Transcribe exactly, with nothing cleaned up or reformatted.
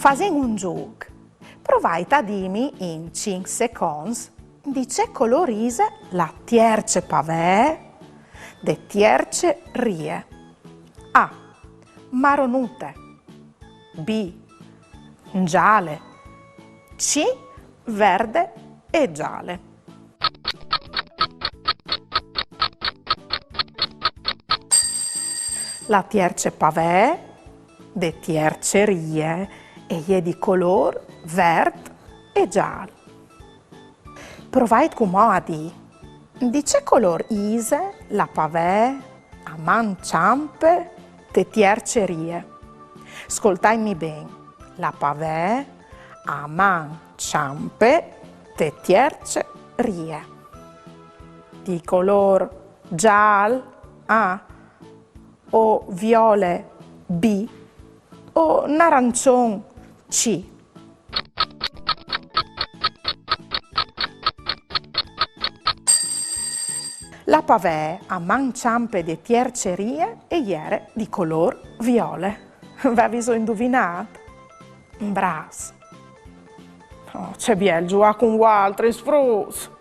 Fasìn un zûc. Provait a dîmi in cinc seconts di ce colôr ise la tierce pavee de tierce rie. A. Maronute. B. Zale. C. Verde e zale. La tierce pavee de tierce rie e je di colôr vert e zâl. Provait cumò a dî, di ce colôr ise la pavee a man çampe te tierce rie? Scoltaimi ben, la pavee a man çampe te tierce rie. Di colôr zâl A, o viole B, o narançon C. La pavee a man çampe de tierce rie e jere di colôr viole. Vêso induvinât? Brâfs. Oh, ce biel zuiâ cun voaltris, fruts!